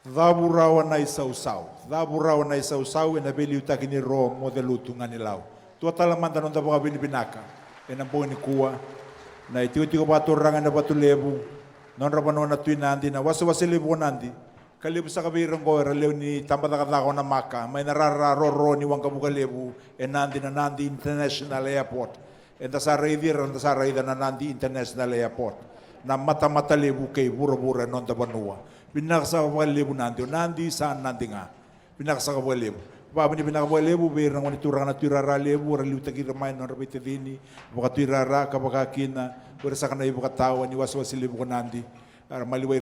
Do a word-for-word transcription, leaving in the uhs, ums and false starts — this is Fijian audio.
Cavu rawa na isausau, cavu rawa na isausau ena veiliutaki ni ro mo celutu ga ni lau. Tua tale mada noda vakavinavinaka ena bogi nikua na itikotiko vakaturaga ena Vatulevu, nodra vanua na Tui Nadi, na wasewase levu o Nadi. Ka levu saka vei ira oqo era lewe ni tabacakacaka o Namaka mai na rara roro ni waqavuka levu e Nadi, na Nadi International Airport. Eda sa raici ira, eda sa raica na Nadi International Airport, na matamata levu kei vuravura e noda vanua. Vinaka saka vakalevu Nadi, o Nadi sa Nadi ga. Vinaka saka vakalevu. Vakavinavinaka vakalevu vei ira na gone turaga na tuirara levu era liutaki ira mai na nodra veitacini vakatuirara, ka vaka kina o ira saka na ivakatawa ni wasewase levu ko Nadi. Era maliwai